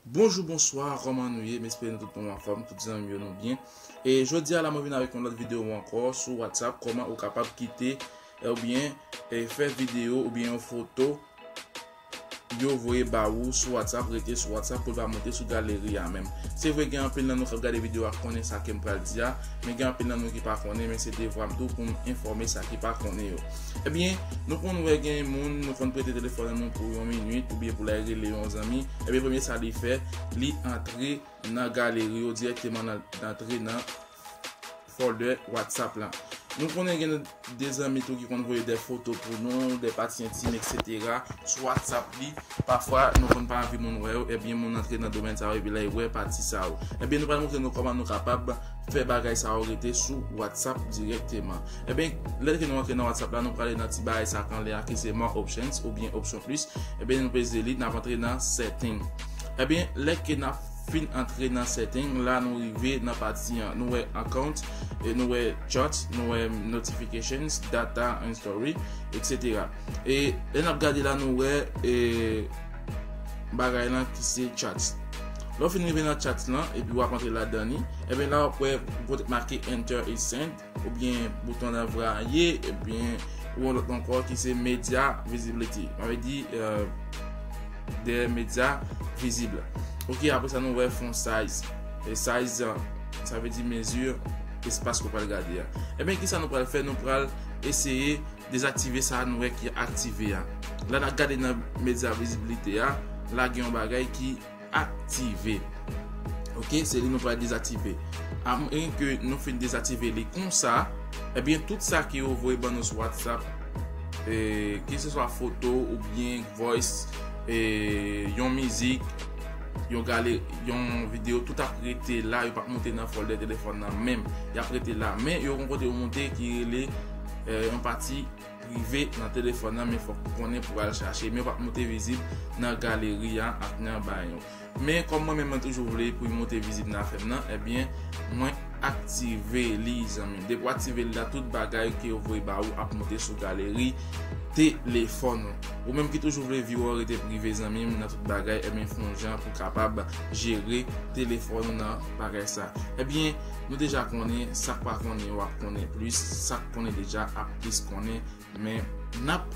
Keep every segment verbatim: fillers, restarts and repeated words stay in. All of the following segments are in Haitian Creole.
Bonjou, bonswa, kòman nou ye? M espere nou tout nou anfòm, tout zanmi yo nou byen. E jodi a la, mwen vin avèk yon lòt videyo ankò sou WhatsApp, kòman ou kapab kite, oubyen, e, fè videyo oubyen yon foto yo voye ba ou sou WhatsApp, rete sou WhatsApp pou l pa monte sou galeri a menm. Se vre, gen anpil nan nou k ap gade videyo a konnen sa ke m pral di a, men gen anpil nan nou ki pa konnen, men se devwa m tou pou m enfòme sa ki pa konnen yo. Ebyen, nou konn wè gen moun, nou konn prete telefòn an nou pou yon minit, oubyen pou l al rele yon zanmi. Ebyen, premye sa li fè, li antre nan galeri yo dirèkteman, nan, antre nan folder WhatsApp la. Nou konnen gen de zanmi tou ki konn voye de foto pou nou, de pati entim, etsetera, sou WhatsApp li. Pafwa, nou konn pa anvi moun wè yo, ebyen, moun antre nan domèn sa yo, epi la, li wè pati sa yo. Ebyen, nou pral montre nou kòman nou kapab fè bagay sa yo rete sou WhatsApp dirèkteman. Ebyen, lè ke nou antre nan WhatsApp la, nou prale nan ti bagay sa k anlè a, ki se More Options, oubyen Option Plus. Ebyen, nou peze li, n ap antre nan Setting. Ebyen, lè ke n ap fin antre nan Setting, la nou rive nan pati an. Nou wè Account, e nou wè Chat, nou wè Notifications, Data and Storage, etsetera. E lè n ap gade la, nou wè, e, bagay lan ki se Chat. Lè w fin rive nan Chat lan, epi w ap antre ladan li, ebyen la w ap wè kote make Enter and Send, oubyen bouton nan vwaye, ebyen, ou yon lòt ankò ki se Media Visibility. Sa vle di, e, de medya vizib. Ok, apre sa nou wè font size. E size, e, sa vle di mezi espas ke w pral gade a. Ebyen, kisa nou pral fè? Nou pral eseye dezaktive sa nou wè ki aktive a. La n ap gade nan medya vizibilite a, la gen yon bagay ki aktive. Ok, se li nou pral dezaktive. Apre ke nou fin dezaktive li konsa, ebyen, tout sa ke yo voye ban nou sou WhatsApp, e, keseswa foto oubyen voice, e, yon mizik, yon gale, yon videyo, tout ap rete la, yo p ap monte nan folder telefòn nan menm. Y ap rete la. Men yo gen yon kote yo monte ki rele, e, yon pati prive nan telefòn nan, men fòk ou konnen pou al chache. Men yo p ap monte vizib nan galeri a ak nan bagay yo. Men kòm mwen menm mwen toujou vle pou l monte vizib nan afè m nan, ebyen, mwen aktive li, zanmi m. Depi w aktive li la, tout bagay ke yo voye ba ou ap monte sou galeri telefòn ou. Ou menm ki toujou vle vi w rete prive, zanmi m, nan tout bagay, ebyen, fè yon jan pou kapab jere telefòn ou nan bagay sa. Ebyen, nou deja konnen, sa k pa konnen yo ap konnen plis, sa k konnen deja ap plis konnen. Men n ap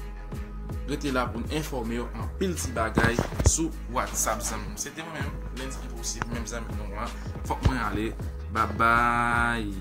rete la pou n enfòme yo anpil ti bagay sou WhatsApp, zanmi m. Se te mwen menm, Lendy Imposib, menm zanmi nou an. Fòk mwen ale. Babay.